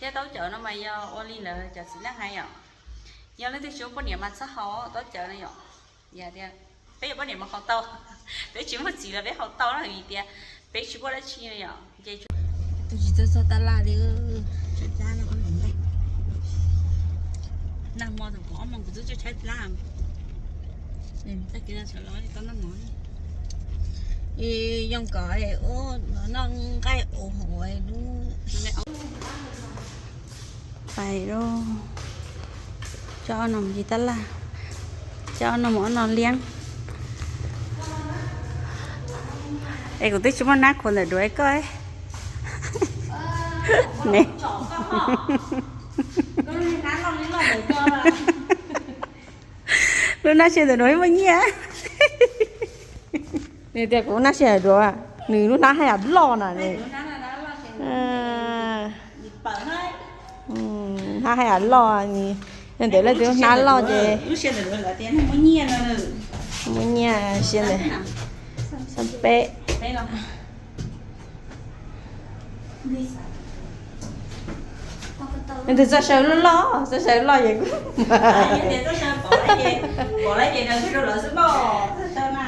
Thiab taub cawv no mas yog ua li lawv cov txiv neej hais yom, yog leej twg tsis muaj poj niam mas txhob haus taub cawv no yom. Yog tias peb yuav poj niam mas haus tau, peb tsis muaj txiv los peb haus tau no vim tias peb tsis muaj dab tsi no yom. Ces tus tsis txog txog tab laj li, tshaib plab no. Nag hmo thaum kuv ob moos kuv twb tshaib plab. Tag kis no sawv los tau noj mov. Yoo kom ua noj nqaij ua hauv lub pais lauj. Coj ob no mus ci tab laj, coj ob no mus ob no liab. Es kuv twb tsis muaj nab khuav ntawm duav koj. Ne, lub nab sia ntawm duav muaj nyiaj. Nws tias kuv nab sia ntawm duav, nws lub hnab haj yam loj na ne. Hnab haj yam loj, yog ntawm leej twg lub hnab loj ces muaj nyiaj sia ntawm xab peb. Nws txoj saw loj loj, txoj saw loj ces kuv pom lawm ces nws rau lawv xwb pom txoj saw na.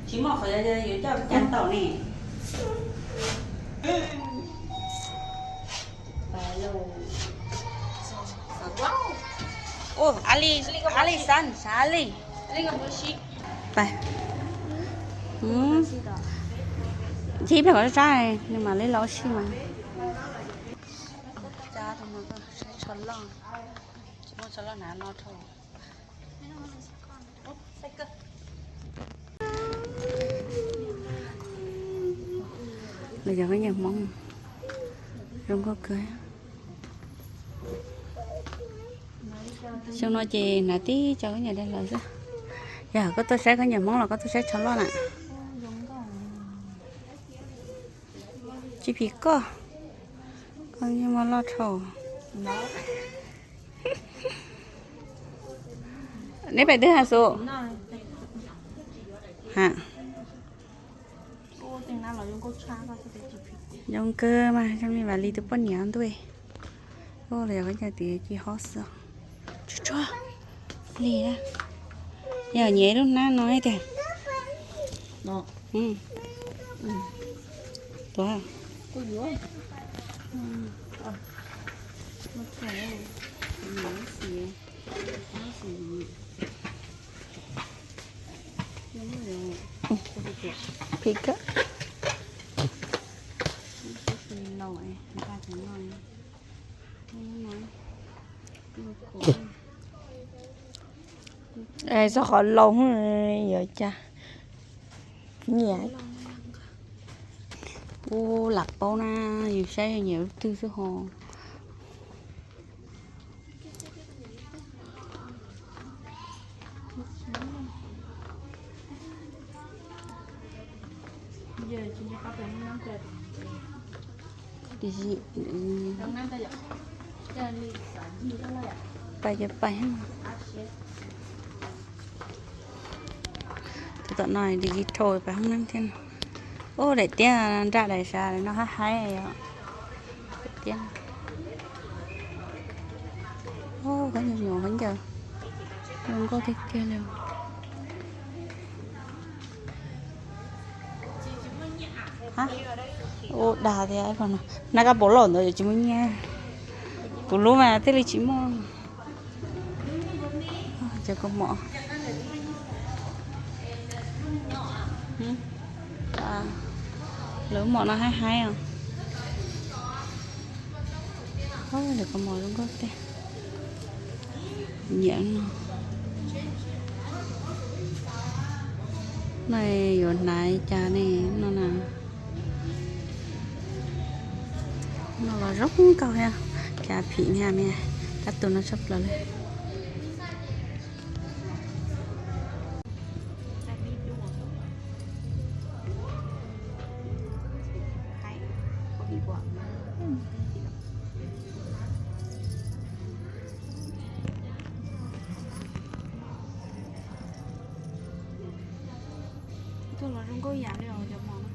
Tsis muaj qhov yuav coj caj tau ne. Ua, a li, a li xav, xav a li. Pais. Ib pliag kom sab, nws mam li los ua si mas. Saib tsho loj, tsis muaj tsho loj hnav no rau. Lawv cov khaub ncaws Hmoob zoo nkauj kawg. Xyoo no ces hnav tib co khaub ncaws dag lawv xwb. Yog koj tuaj saib khaub ncaws Hmoob los koj tuaj saib tsho loj na. Tsis phim koj, koj yeej muaj loj dhau. Neb pais twg ha Xu? Ha. Zoo kawg mas, zoo li Vam Lis tus poj niam ntuj. Ua li koj cov tias ci hob xwb. Tsuag tsuag li. Yog nyiam lub hnab no tiag. Tuav. Phim kawg. Txog qhov laus yuav cas nyiam. Ua lam paub na, yus saib nyiam lub twg xwb ho. Pais ces pais. Tus tom no digital pais hoob neeb thiab. Ub, daim tiab nraj daim sav no haib haib os. Daim tiab. Ub, khaub ncaws nyuam khaub ncaws zoo nkauj tiag tiag li. Ub, dag tias hnab kab paus loj ntawd yuav tsis muaj nyiaj. Kuv lub mas thiaj li tsis muaj. Cov kaus mom. Lawv mom no haib haib os. Lawv kaus mom zoo nkauj tiag. Nyiam no. No yuav hnav cas ne no na. No los zoo nkauj thiab, cas phim niag me kab tus no tshaj plaws li. Tuaj los zoo nkauj yam li os cov mom no.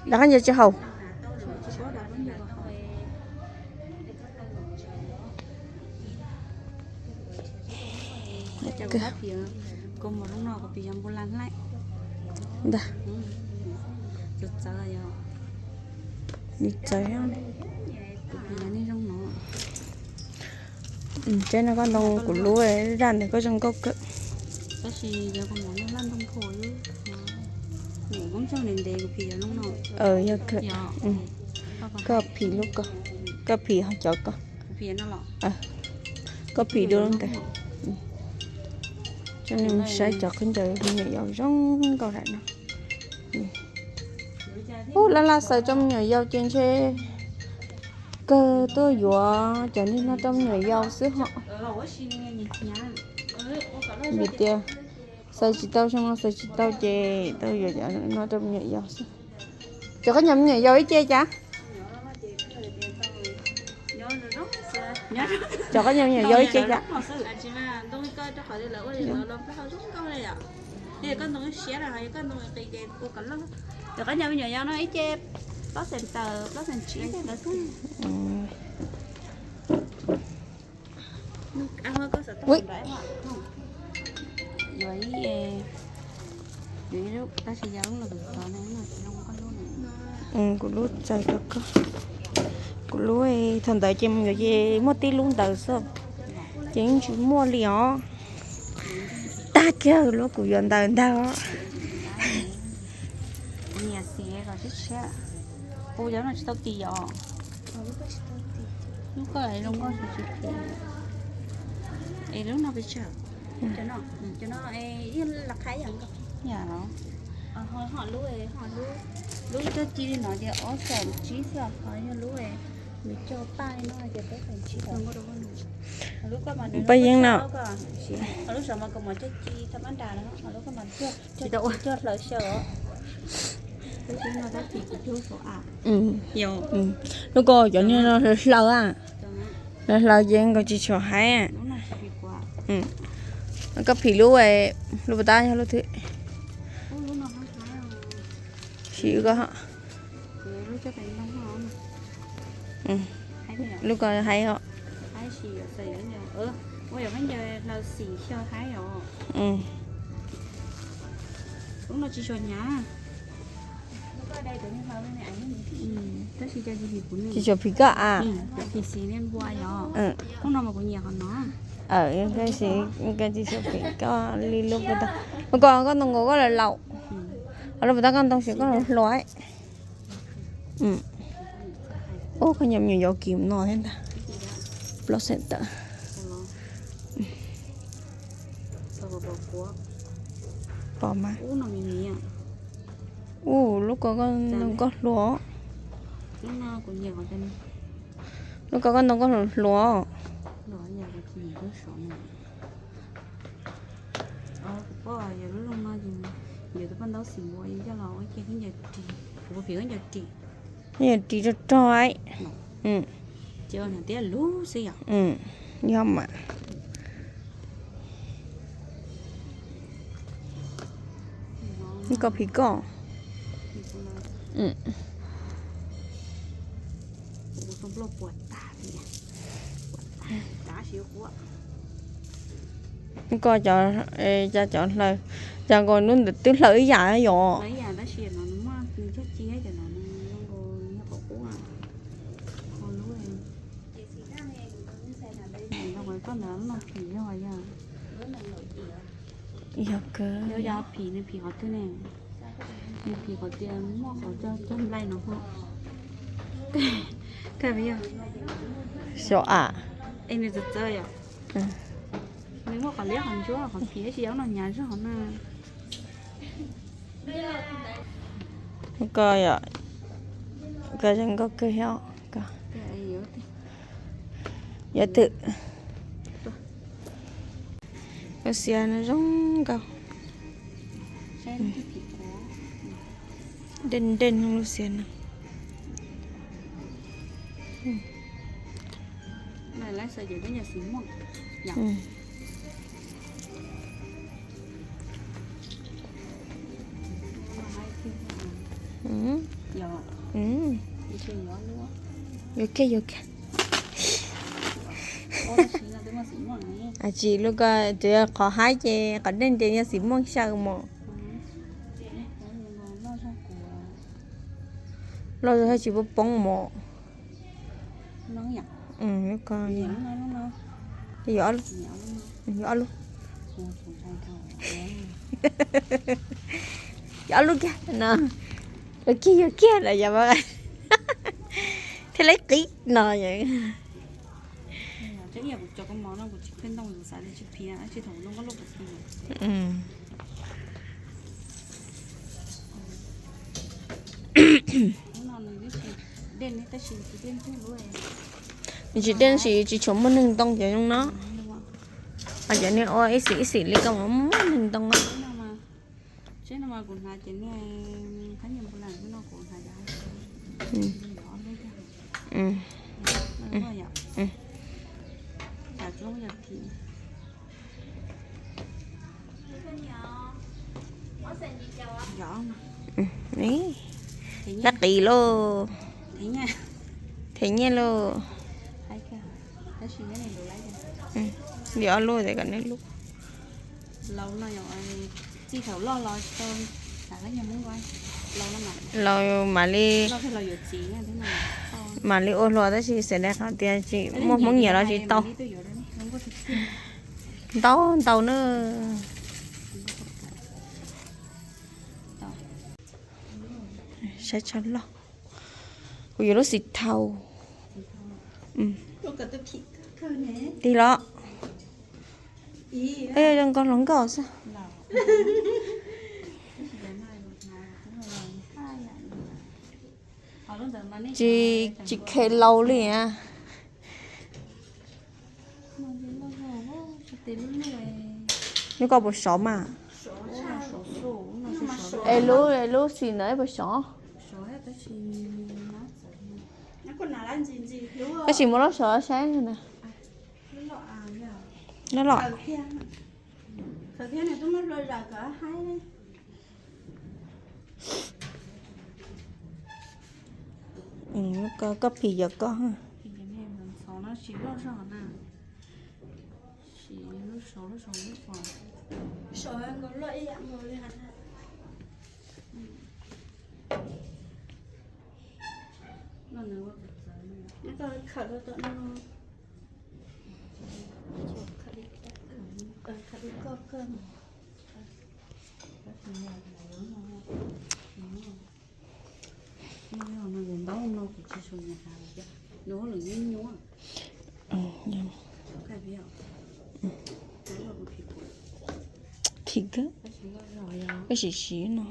Rov qab ntsia tsis haum. Ntag. Li txawv, tsev no koj ntoo kuv lub zaj ntawd koj zoo nkauj kawg. Yog kawg. Koj phim lub ko, koj phim ho cov ko. Koj phim dua lub nkaus. Coj nej mus saib cov khaub ncaws me nyuam yaus zoo nkauj lawm no. Ub, laj laj xaws rau me nyuam yaus ces ntshe kawg tuaj yuav cov niag no rau me nyuam yaus xwb hos. Vim tias xaws tsis tau, xyoo no xaws tsis tau ces tau yuav cov no rau me nyuam yaus xwb. Cov khaub ncaws me nyuam yaus ib ce cas? Cov khaub ncaws me nyuam yaus ib ce cas? Cov khaub ncaws me nyuam yaus no ib ce plaub xees tawm plaub xees tsib ntawd xwb. Yuav ib, yuav ib lub, tab sis yog lub no kuv txog no, lub no tsis zoo koj lub na. Kuv lub txais rau koj. Kuv lub thaum ntawd ces mus yuav ces muaj tib lub ntawd xwb, ces yeej tsis muaj li os. Tag kiag lub kuv yuav ntawd ntag os. Kuv nyiam xim kom tshiab tshiab. Kuv yuav no tsis tau tis os. Lub koj zoo nkauj tsis tsis tis. Es lub no pes tsawg? Cov no, cov no yeej laj qha ib yam nkaus. Yam los? Ho lub, ho lub, lub coj ci li no ces ob xees tsib xwb, ho yog lub nws coj paj li no ces plaub xees tsib. Paj yeeb no. Ho lub saum mas kuv mam coj ci thaj mab nras no, ho lub koj mas coj hlaws xyaw os. Lub ko cov niag no hlaws, hlaws ces nkaus tsis tshua haib. Koj phim lub, lub puas tab yog lub twg? Sim ko, lub ko haib os. Tsis tshua phim koj a. Tsis tshua phim koj li lub puas tab. Ho lub puas tab koj ntoo nkaus koj laus laus. Ho lub puas tab koj ntoo xyov koj hluas hluas. Ub, koj nyuam me nyuam yaus kim no thiab ntag. Plaub xeem tawm. Pom mas. Ub, lub ko koj ntoo koj hluas. Lub ko koj ntoo koj hluas hluas. Yog ris rog rog. Yog mas. Koj phim koj. Koj cov, cas cov hlaws, cas nkaus lub ntawd twb hlaws ib yam yom. Yog kawg. Nws phim qhov twg ne? Nws phim qhov tias muaj qhov cog nplaig no. Xyov am. Es nws txawv txawv yom. Nws muaj qhov liab qhov ntsuab qhov phim tab sis yog no hnyav zog na. Koj yom, koj zoo nkauj kawg thiab. Yog twm, lub xiab no zoo nkauj. Dej dej lub xiab no. Yuav kiag yuav kiag. Tsis lub ko, tus qhov haib ces qhov dej ces yog xim muaj xyaw mos. Loj zog thiab tsis poob poob mos. Yuav ob lub, yuav ob lub kiag no. Yuav kiag yuav kiag no yog thiaj li qib no. Nws tsis dej tab sis tsis tshua muaj neeg ntoo cov zoo no. Ho cov niag ua ib xim ib xim li ko mas muaj neeg ntoo. Tab qis lauj. Them nyiaj lauj. Li ob lub kom nej lub. Laus mam li, mam li ua hluas tab sis xav tias qhov tias tsis muaj Hmoob nyiam los tsis tau. Ntau ntau na. Saib tsho loj. Kuv yuav lub xim thaum. Tig los. Zoo nkauj hluas nkauj xwb. Tsis, tsis khe laus li a. Lub ko puas sov mas? Es lub, lub xim ntawd puas sov? Tab sis muab lub sov saib na. Loj los. Koj phim yog koj. Phim kawg. Koj sim siv no.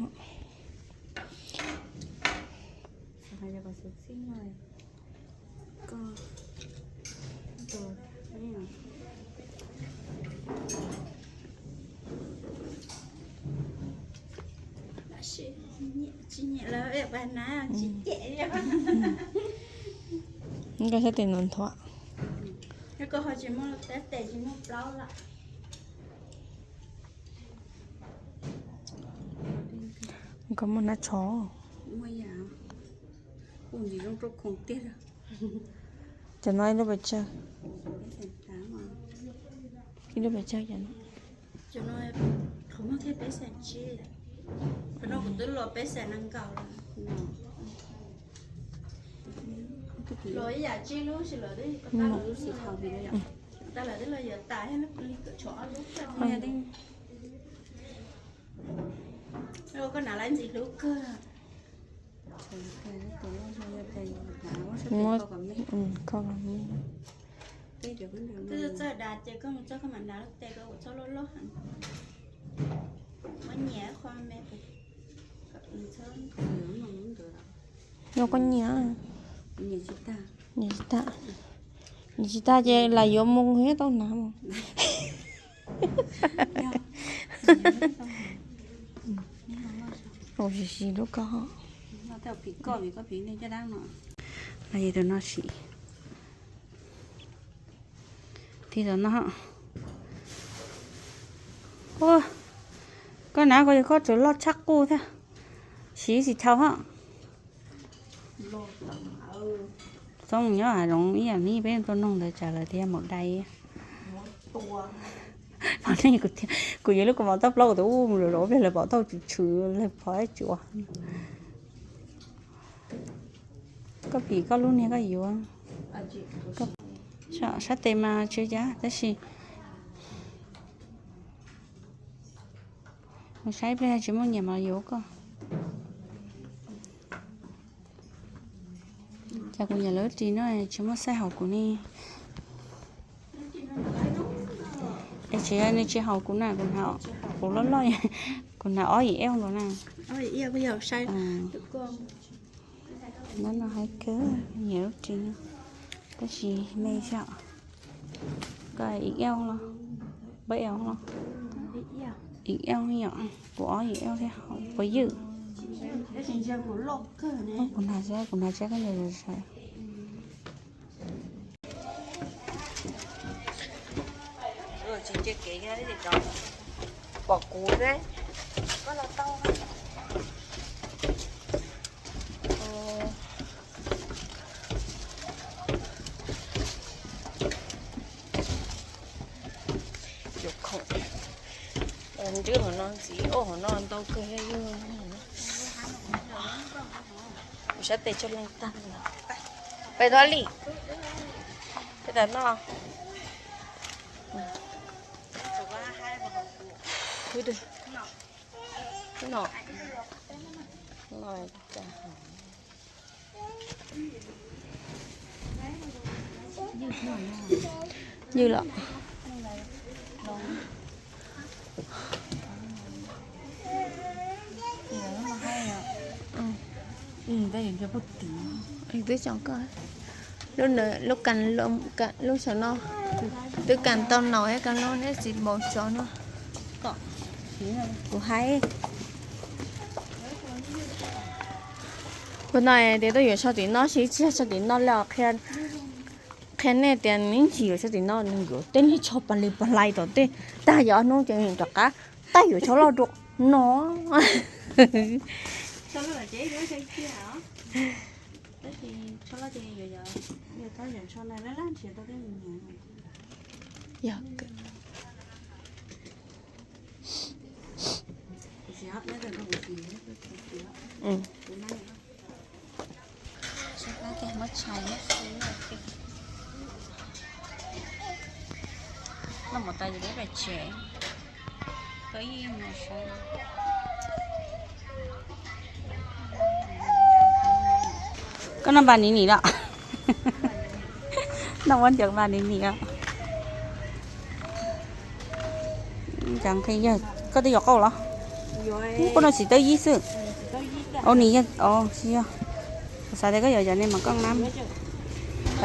Tsis nyiam lawm, tsis cem li. Nkauj sab tes ntawd nthuav. Koj ho tsis muaj tab tes tsis muaj plaub lawm. Koj muaj hnab tsho. Kuv ntsis zoo rau khoom tiag. Cov no ib lub pes tsawg? Ib lub pes tsawg cov no? Cov no qhov muag thiab peb xees tsib. Qhov no kuv twb luas peb xees nees nkaum lawm. Luas ib yam tsib lub sis lawm, lub xim thaum tas lawm twb los yuav tas li tsho ob lub. Koj hnav lawv ntxim hlub kawg. Twb txawj dav ces koj mus txog koj mam dav lub tes koj ua txhob loj loj heev. Muab nyias qho me. Yog koj nyiam, nyiam tsis tag, nyiam tsis tag ces lam yuav mus thiab tau hnav mus. Ua si si lub koj. Los tus no sim. Tig tom no. Ua, koj hnav ko yog koj tseem loj tshaj qub thiab. Siv tsis tau hos. Txooj nyob hav zoov ib yam li peb tuaj noog ntawd tsam lawv tias maum dais. Kuv yog lub kaus mom toj plaub kuv twb ua mus lawm, lawv pom tau tshwm tshwm lawv pom tsuav. Koj phim koj lub niag koj yuav. Sab tes mas tsis ua cas tab sis mus saib pliag tsis muaj nyiam mas yuav koj. Cas kuv nyiam lub ris no tsis muaj size haum kuv ne. Es tsis yog nws tsis haum kuv na, kuv hnav, kuv loj loj, kuv hnav ob yim L nkaus na. No no hais kawg, nyiam lub ris no, tab sis me xwb. Koj yim L los, pab L los, yim L yom, kuv ob yim L thiab puas ywj. Kuv hnav, kuv hnav tsab koj nyiam zam zam. Pom kuv thiab. Yuav khoom nrwb hauv no ntxiv, hauv no ntau kawg yog yug. Kuv sab tes tsawg leej tag. Peb thab li, peb tas no. No, no. Ywj los. Twb tso koj lub, lub kas, lub saum no twb kas tau naus thiab, kas lub neb txiv npaum tsov no. Kuv hais, ua no tias tuaj yuav tsho tim no, tsis tsis yog tsho tim no li os, qhia nej tias neb ntsis yuav tsho tim no, nws yuav tej niag tsho pag li pag lais tom tej, tag yog ob hnub ces rov qab tag yuav tsho loj dua no. Yog. Koj noj npas nim nim los? Noj muab ncaws npas nim nim os. Koj twb yuav qauj los? Koj noj tsis tau yib xwb. Ua nim yog, tsis yog. Kuv xav tias koj yuav cov ne mas koj nab.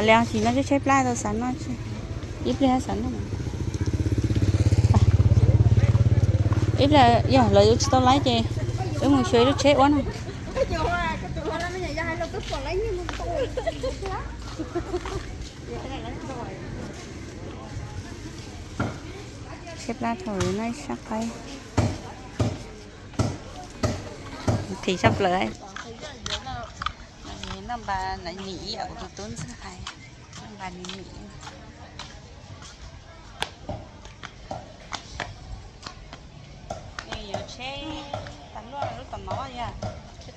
Li tsis no tsheb plab tau xav noj, ib pliag xav noj. Ib pliag yog lawv yuav tsis tau laib ces wb mus xyuas ib lub tsheb ua no. Tsheb plab thaum no ib sab qaib. Phim tshaj plaws. Noj npas nim nim, kuv tus tub ntxawg hais, noj npas nim nim. Nws yuav tsheb tas luaj lub tom no yog. Tsis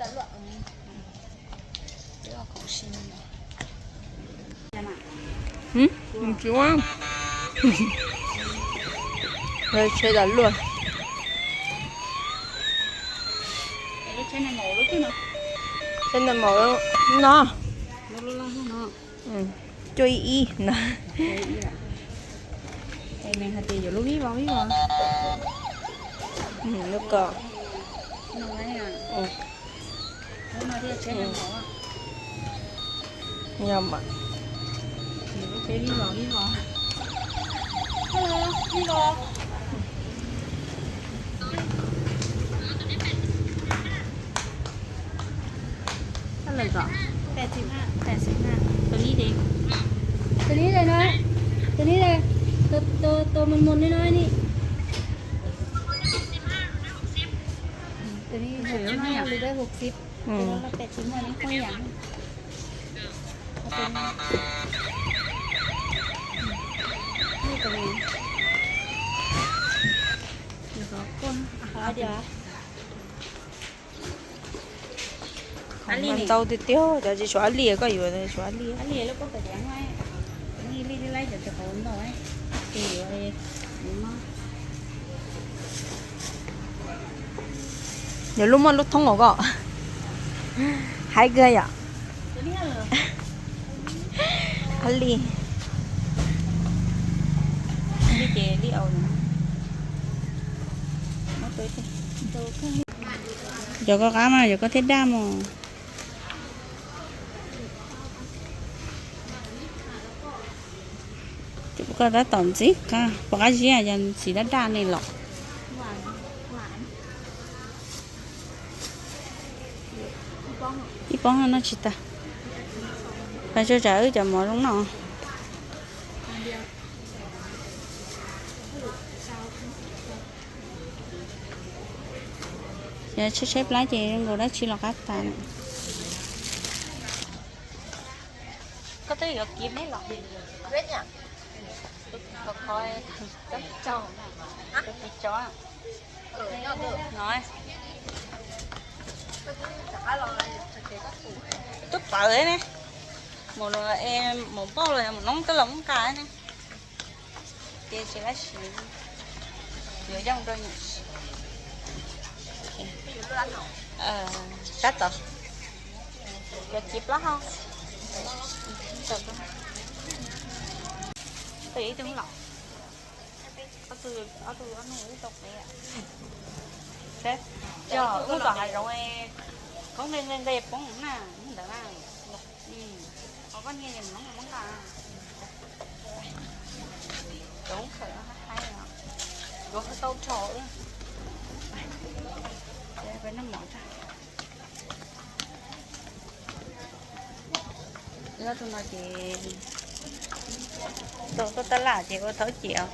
ua, tsheb tas luaj. Tsheb no, no. Cuaj ib ib no. Nws hais tias yuav lub vib vog vib vog. Lub ko. Lub no thiaj tsheb no mov. Yog mas. Tus nib li no, tus nib li, tus mus mus li no ni. Tus nib li dab hauv xib, tus no los pem tsis muaj neb qhov yam. Ntau tiag tiag, cov tsis suav li koj yuav suav li. Yog lub muaj lub thoob os koj. Haib kawg yom. Li. Yog koj qab mas yog koj thiaj daj mog. Koj tab tom ntxiv qab, pom qab ziab yog ntxiv daj daj ne los. Ib pob noj tsis tag. Pais tso tsam wb cov mov zoo noj. Yog tshaib tshaib plab ces zoo nkaus dab tsi los qab tas. Koj twb yuav kiv neb los. Twb pawv ne, mus, mus npauj los yog mus noob twb los muab nqa ne. Ces tsis lab sis, yuav yooj rau nyuam. Sab tod, yuav tsis plaub hau. Ib tug los, ob tug ob nus wb tau qev. Cog ub tom hav zoov, khaub nqe nqe nqe poob na, ntawd na. Ho koj niag es noob muab nqa. Cov khaws no haib haib os. Yuav tau rho. Peb noj mov tag. Tus no ces tau tuaj tab laj ces ua thaub cem os,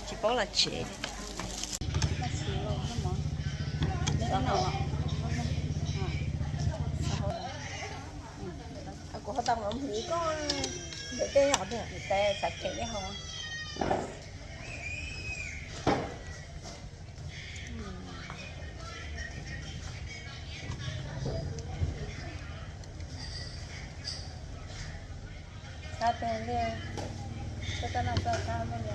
tsis paub los tsev. Kuv ho tau los hwv koj ntawm tej os, xav cem nej hau. Sab tes li, koj taj laj txoj sab luaj li.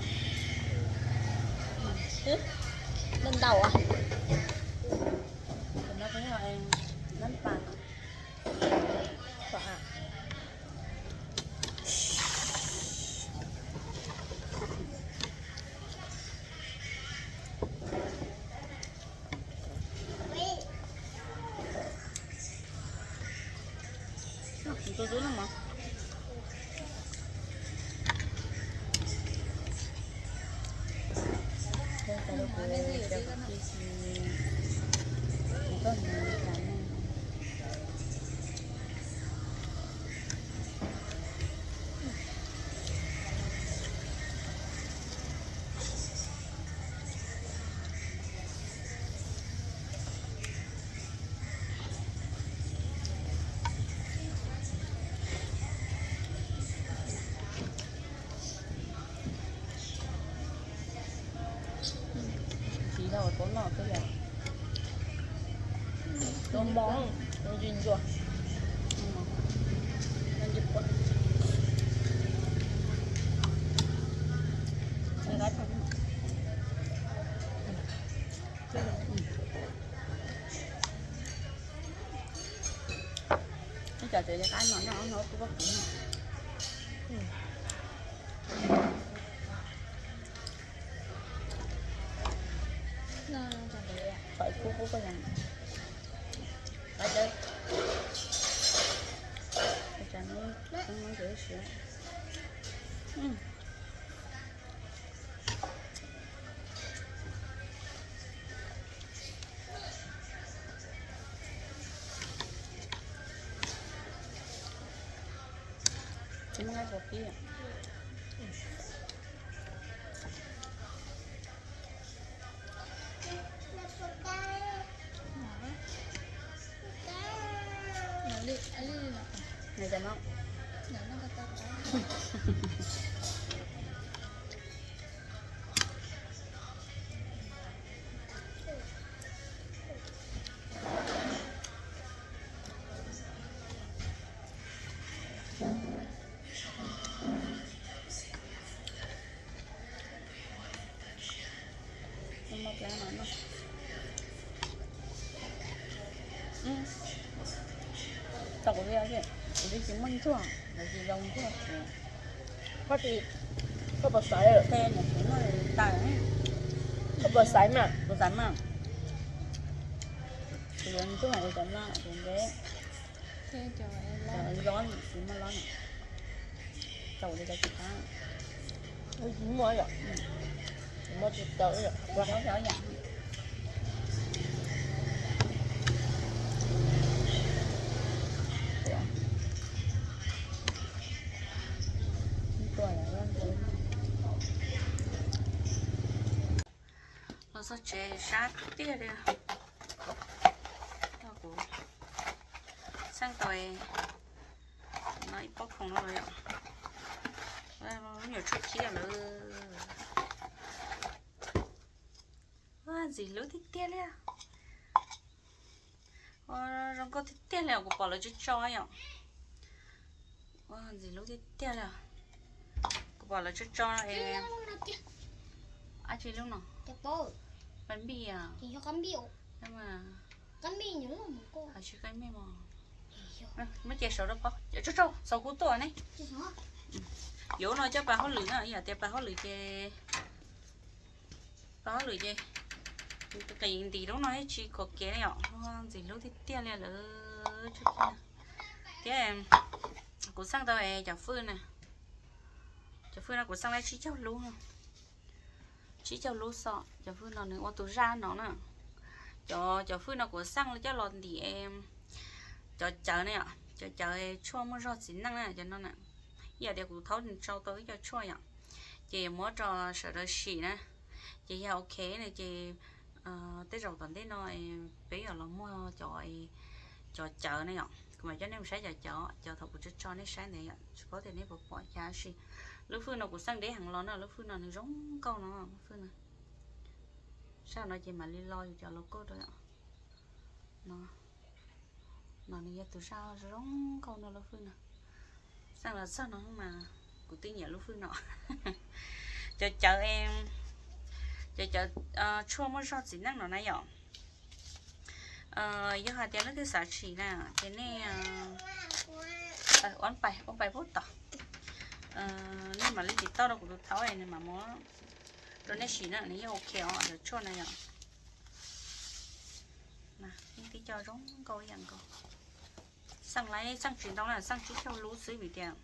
Twb ntau ntau. Tus no kuv yog nab pas. Tsis tau paub noj xwb yom. Tus mov ntsis ntsuas. Ib co tsev qab no noj no kuj pob kuv no. Txhom ib khub pub koj yom. Qab cawv. Tau kuv li, kuv li tsis muaj ntsuag, kuv tsis zoo ntsuag. Koj tsis, koj puas xaiv lawm? Tej niam txiv muaj tas, koj puas xaiv mas? Kuv xaiv mas. Kuv yuav ntsuag, kuv xaiv mas, kuv ntev. Cov lob, tsis muaj lob na. Tau li cov tsis qab. Tsis muaj yom. Tsis muaj tsis tau yom. Los txog tsev sab tiag li. Kuv xaj tau no ib pob khoom no los yom. Lub nyuam tshuaj khib lawm. Ua ntxim hlub tiag tiag li. Ua zoo nkauj tiag tiag li os, kuv pom lawv tso tso yom. Ua ntxim hlub tiag tiag li os. Kuv pom lawv tso tso. Ab tsi lub no? Qab npij. Tsis qab npij mos. Muab cia saud rau pob. Tso tso, xaus kuv tuaj ne. Yuav lub no coj pas hauj lwm na, yam tias pas hauj lwm ces, pas hauj lwm ces qis ntim lub no thiab tsis khuam kev li os. Ua ntxim hlub tiag tiag li lawv tso tso. Thiab kuv xaj tau cov fwj na. Cov fwj no kuv xaj tau tsib caug lub. Tsib caug lub xwb. Cov fwj no nws ua tus zaj no na. Cov, cov fwj no kuv xaj coj los ntim cov cawv na yom, cov cawv tshuaj muaj zog txiv neej na, cov no na. Ib yam tias kuv thaub nws tsau tau ib co tshuaj yom, ces yuav muab rau sawv daws sim na. Ces yog ok na ces tej zaum tom ntej no peb yuav los muag cov, cov cawv na yom. Kuv mam coj nej mus saib cov cawv, cov thaum kuv tso tso nej saib ntawd yom, tsis paub tias nej puas pom cas sis lub fwj no kuv xaj deb heev los na, lub fwj no nws zoo nkauj no, lub fwj no. Sab no ces mam li lo yus cov logo rau yom. No, no nws yog tus zaj zoo nkauj no lub fwj no. Xaj los txog no mas kuv twb nyiam lub fwj no. Cov cawv, cov cawv tshuaj muaj zog txiv neej no na yom. Yog hais tias leej twg xav sim na ces nej ua pais, ua pais pub tod, nej mam li tiv tauj rau kuv tus thaub nws mam muab rau nej sim na, nws yeej ok os cov tshuaj na yom. Yeej tib co zoo nkauj ib yam nkaus. Xaj lawm, xaj tsis ntau na, xaj tsib caug lub xwb vim tias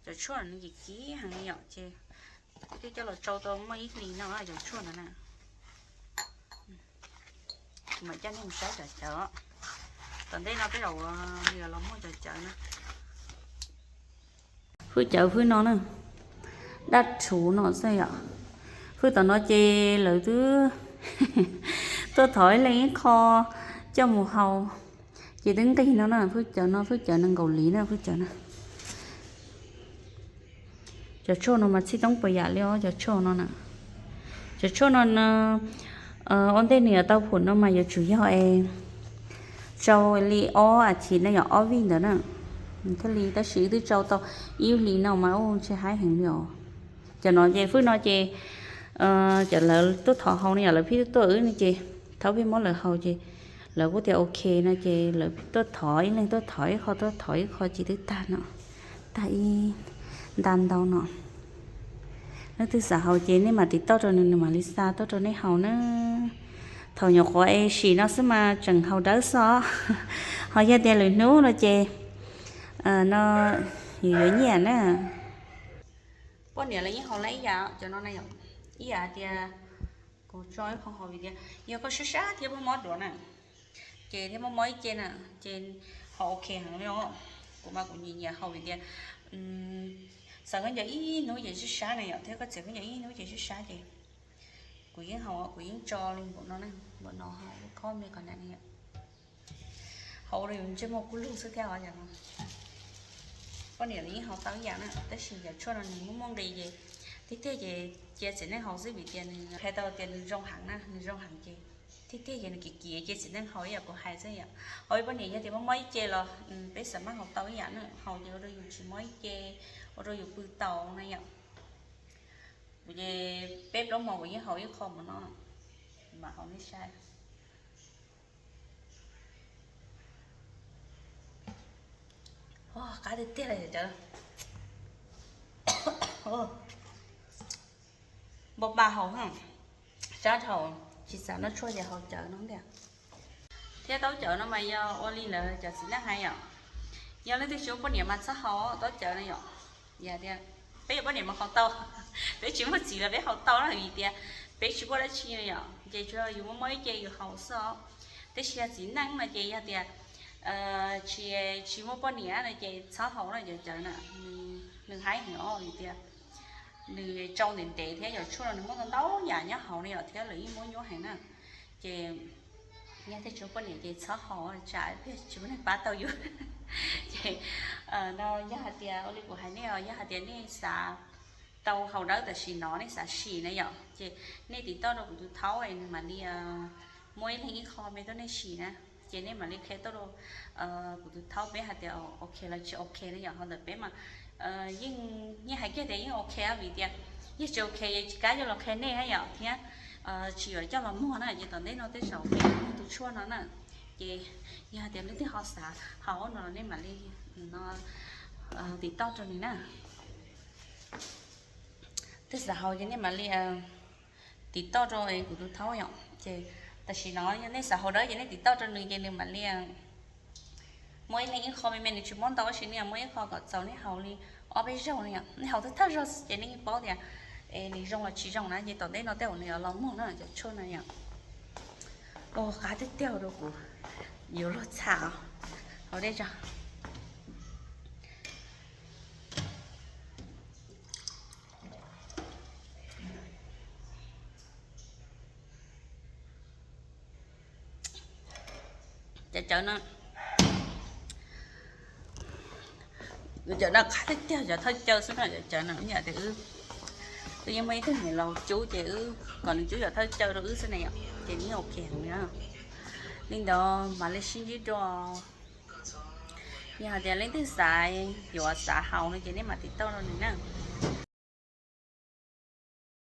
cov tshuaj nws kim kim heev li yom, ces twb coj los tsau tau muaj ib hlis no cov tshuaj ntawd na. Kuv mam coj nej mus saib cov cawv. Tom ntej no tej zaum yuav los muag cov cawv na. Fwj cawv fwj no na, daj rhuv no xwb yom. Fwj tom no ces lawv twb tuaj thov ib leeg ib qho coj mus haus, ces twb nqig no na. Fwj cawv no fwj cawv nees nkaum liv na, fwj cawv na. Cov tshuaj no mas txhij toob puas yam li os, cov tshuaj no na. Cov tshuaj no ua ntej nws yuav tau phum no mas yuav tsum yog es tsau li ob as thiv na, yog ob vij ntawd na thiaj li, tab sis wb twb tsau tau ib hlis no mas ua ntshe haib heev li os. Cov no ces fwj no ces cov lawv tuaj thov haus no yom, lawv pheej tuaj tuaj wb no ces thaum pheej muab lawv haus ces lawv kuj tias ok no ces lawv tuaj thov, ib leeg tuaj thov ib qho, tuaj thov ib qho ces twb tag no, tag ib nta ntau no. Leej twg xav haus ces nej mam tiv tauj rau nws, nws mam li xa tuaj rau nej haus na. Thaum nyuam qhuav es sim no xwb mas tseem haus dawb xwb os. Ho yog tias lwm hnub no ces no yus yuav nyiaj na. Poj niam lawv yeej haus lawm ib yam, cov no na yom, ib yam tias kuv tso ib qho haus vim tias yog koj sab sab thiab muaj mob duav na, ces thiab muaj mob ib ce na, ces haus ok heev li os. Kuv mas kuv nyiam nyiam haus vim tias Xav khaub ncaws ib hnub ces sib sab na yom, thiab koj txiav khaub ncaws ib hnub ces sib sab ces kuv yeej haus, kuv yeej tso li npaum no, npaum no, khob me qhov na yom. Haus ua rau yus ntsej muag kub lug xwb thiab os. Poj niam los yeej haus tau ib yam na, tab sis cov tshuaj no nws muaj muaj nqis ces tiag tiag ces cia txiv neej haus xwb vim tias nws qhia tau tias nws zoo heev na, nws zoo heev ces tiag tiag ces nws kim kim cia txiv neej haus ib yam kuv hais xwb yom. Haus ib poj niam yog tias mob mob ib ce los peb xav maj haus tau ib yam na, haus ces ua rau yus tsis mob ib ce, ua rau yus pw tau na yom. Kuv ces peb plaub hmo kuv yeej haus ib qho mus no, mam haus nej saib. Qab tiag tiag li cov. Npau pa haus, sab dhau, tsis xav noj tshuaj ces haus cawv no tiag. Thiab taub cawv no mas yog ua li lawv cov txiv neej hais yom, yog leej twg tsis muaj poj niam mas txhob haus taub cawv no yom. Yog tias peb yuav poj niam mas haus tau, peb tsis muaj txiv los peb haus tau na vim tias peb tsis muaj dab tsi no yom, ces tsuas yus muaj mob ib ce yus haus xwb os. Tab sis yog txiv neej no ces yog tias tsis, tsis muaj poj niam no ces txhob haus no cov cawv na. Nws haib heev os vim tias nws tsau ntev ntev thiab yog tshuaj no nws muaj ntau ntau yam nyob hauv no yom, thiab lawv yeej muab nyuaj heev na. Ces yog tias tsis muaj poj niam ces txhob haus tsam ib pliag tsis muaj neeg pab tau yus. Ces no yog hais tias ua li kuv hais nej os, yog hais tias nej xav tau haus dawb tam sim no nej xav sim na yom, ces nej tiv toj rau kuv tus thaub es nws mam li muab ib leeg ib qho me tuaj nej sim na. Ces nej mam li qhia tuaj rau kuv tus thaub peb hais tias ok los tsis ok na yom. Ho ntawm peb mas yeej, yeej hais kiag tias yeej ok vim tias yog tsis ok es tsis kam yuav los qhia nej na yom, thiab tsis yuav coj los muag na. Ces tom ntej no tej zaum peb muag tus tshuaj no na. Ces yog hais tias leej twg ho xav haus no los nej mam li no tiv toj rau nws na. Twg xav haus ces nej mam li tiv toj rau kuv tus thaub yom. Ces tam sim no yog nej xav haus dawb ces nej tiv toj rau nws ces nws mam li muab ib leeg ib qho me me, nws tsis muab ntau tab sis nws muab ib qho kom txaus nej haus li ob peb zaug no yom. Nej haus thawj thawj zaug xwb ces nej yeej paub tias nws zoo los tsis zoo na. Ces tom ntej no tej zaum nws yuav los muag na cov tshuaj no yom. Ua qab tiag tiag rau kuv yuav luag txham os. Haus dej tso. Cov cawv no, cov no qab tiag tiag, cov thawj cawv xwb no, cov cawv no ib yam tias wb, wb yeej muaj ib tug niam laus cub ces wb kom nws cub cov thawj cawv rau wb xwb na yom, ces nws yeej ok heev na. Li ntawd mam li sib ntsib dua. Yog hais tias leej twg xav yuav xav haus no ces nej mam tiv toj rau nws na.